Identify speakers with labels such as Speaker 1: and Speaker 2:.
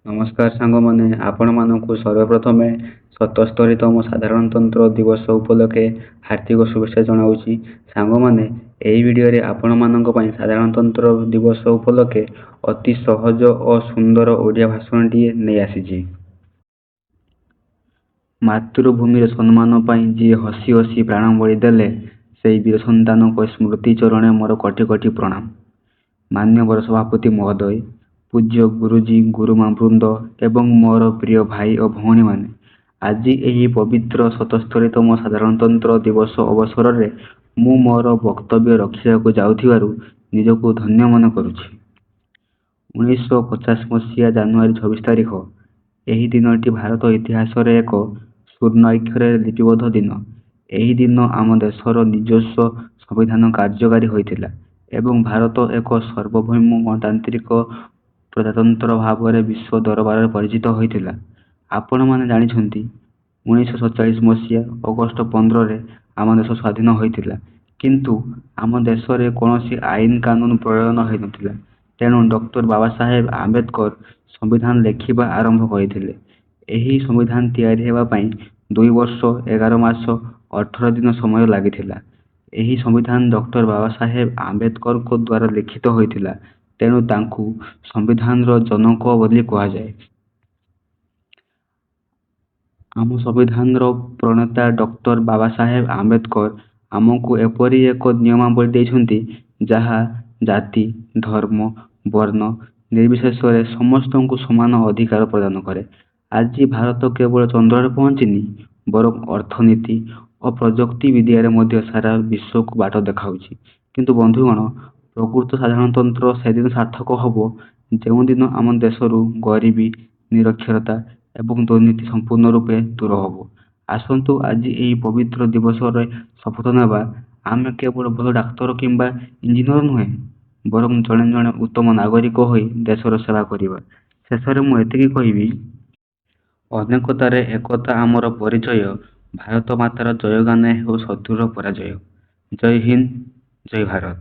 Speaker 1: ନମସ୍କାର ସାଙ୍ଗମାନେ, ଆପଣମାନଙ୍କୁ ସର୍ବପ୍ରଥମେ 77ତମ ସାଧାରଣତନ୍ତ୍ର ଦିବସ ଉପଲକ୍ଷେ ହାର୍ଦ୍ଦିକ ଶୁଭେଚ୍ଛା ଜଣାଉଛି। ସାଙ୍ଗମାନେ, ଏହି ଭିଡ଼ିଓରେ ଆପଣମାନଙ୍କ ପାଇଁ ସାଧାରଣତନ୍ତ୍ର ଦିବସ ଉପଲକ୍ଷେ ଅତି ସହଜ ଓ ସୁନ୍ଦର ଓଡ଼ିଆ ଭାଷଣଟିଏ ନେଇ ଆସିଛି। ମାତୃଭୂମିର ସମ୍ମାନ ପାଇଁ ଯିଏ ହସି ହସି ପ୍ରାଣବଳି ଦେଲେ, ସେହି ବୀର ସନ୍ତାନଙ୍କ ସ୍ମୃତି ଚରଣେ ମୋର କୋଟି କୋଟି ପ୍ରଣାମ। ମାନ୍ୟବର ସଭାପତି ମହୋଦୟ, ପୂଜ୍ୟ ଗୁରୁଜୀ ଗୁରୁମା ବୃନ୍ଦ ଏବଂ ମୋର ପ୍ରିୟ ଭାଇ ଓ ଭଉଣୀମାନେ, ଆଜି ଏହି ପବିତ୍ର 77ତମ ସାଧାରଣତନ୍ତ୍ର ଦିବସ ଅବସରରେ ମୁଁ ମୋର ବକ୍ତବ୍ୟ ରଖିବାକୁ ଯାଉଥିବାରୁ ନିଜକୁ ଧନ୍ୟ ମନେ କରୁଛି। 1950 ମସିହା ଜାନୁଆରୀ 26 ତାରିଖ, ଏହି ଦିନଟି ଭାରତ ଇତିହାସରେ ଏକ ସ୍ୱର୍ଣ୍ଣାକ୍ଷରରେ ଲିପିବଦ୍ଧ ଦିନ। ଏହି ଦିନ ଆମ ଦେଶର ନିଜସ୍ୱ ସମ୍ବିଧାନ କାର୍ଯ୍ୟକାରୀ ହୋଇଥିଲା ଏବଂ ଭାରତ ଏକ ସାର୍ବଭୌମ ଗଣତାନ୍ତ୍ରିକ ପ୍ରଜାତନ୍ତ୍ର ଭାବରେ ବିଶ୍ୱ ଦରବାରରେ ପରିଚିତ ହୋଇଥିଲା। ଆପଣମାନେ ଜାଣିଛନ୍ତି, 1947 ମସିହା ଅଗଷ୍ଟ 15ରେ ଆମ ଦେଶ ସ୍ୱାଧୀନ ହୋଇଥିଲା, କିନ୍ତୁ ଆମ ଦେଶରେ କୌଣସି ଆଇନ କାନୁନ ପ୍ରଣୟନ ହୋଇନଥିଲା। ତେଣୁ ଡକ୍ଟର ବାବାସାହେବ ଆମ୍ବେଦକର ସମ୍ବିଧାନ ଲେଖିବା ଆରମ୍ଭ କରିଥିଲେ। ଏହି ସମ୍ବିଧାନ ତିଆରି ହେବା ପାଇଁ 2 ବର୍ଷ 11 ମାସ 18 ଦିନ ସମୟ ଲାଗିଥିଲା। ଏହି ସମ୍ବିଧାନ ଡକ୍ଟର ବାବାସାହେବ ଆମ୍ବେଦକରଙ୍କ ଦ୍ୱାରା ଲିଖିତ ହୋଇଥିଲା, ତେଣୁ ତାଙ୍କୁ ସମ୍ବିଧାନର ଜନକ ବୋଲି କୁହାଯାଏ। ଆମ ସମ୍ବିଧାନର ପ୍ରଣେତା ଡକ୍ଟର ବାବାସାହେବ ଆମ୍ବେଦକର ଆମକୁ ଏପରି ଏକ ନିୟମାବଳୀ ଦେଇଛନ୍ତି, ଯାହା ଜାତି, ଧର୍ମ, ବର୍ଣ୍ଣ ନିର୍ବିଶେଷରେ ସମସ୍ତଙ୍କୁ ସମାନ ଅଧିକାର ପ୍ରଦାନ କରେ। ଆଜି ଭାରତ କେବଳ ଚନ୍ଦ୍ରରେ ପହଞ୍ଚିନି, ବରଂ ଅର୍ଥନୀତି ଓ ପ୍ରଯୁକ୍ତି ବିଦ୍ୟାରେ ମଧ୍ୟ ସାରା ବିଶ୍ୱକୁ ବାଟ ଦେଖାଉଛି। କିନ୍ତୁ ବନ୍ଧୁଗଣ, ପ୍ରକୃତ ସାଧାରଣତନ୍ତ୍ର ସେଦିନ ସାର୍ଥକ ହେବ, ଯେଉଁଦିନ ଆମ ଦେଶରୁ ଗରିବୀ, ନିରକ୍ଷରତା ଏବଂ ଦୁର୍ନୀତି ସମ୍ପୂର୍ଣ୍ଣ ରୂପେ ଦୂର ହେବ। ଆସନ୍ତୁ ଆଜି ଏହି ପବିତ୍ର ଦିବସରେ ଶପଥ ନେବା, ଆମେ କେବଳ ଭଲ ଡାକ୍ତର କିମ୍ବା ଇଞ୍ଜିନିୟର ନୁହେଁ, ବରଂ ଜଣେ ଜଣେ ଉତ୍ତମ ନାଗରିକ ହୋଇ ଦେଶର ସେବା କରିବା। ଶେଷରେ ମୁଁ ଏତିକି କହିବି, ଅନେକତାରେ ଏକତା ଆମର ପରିଚୟ, ଭାରତ ମାତାର ଜୟଗାନ ହେଉ ଶତ୍ରୁର ପରାଜୟ। ଜୟ ହିନ୍ଦ, ଜୟ ଭାରତ।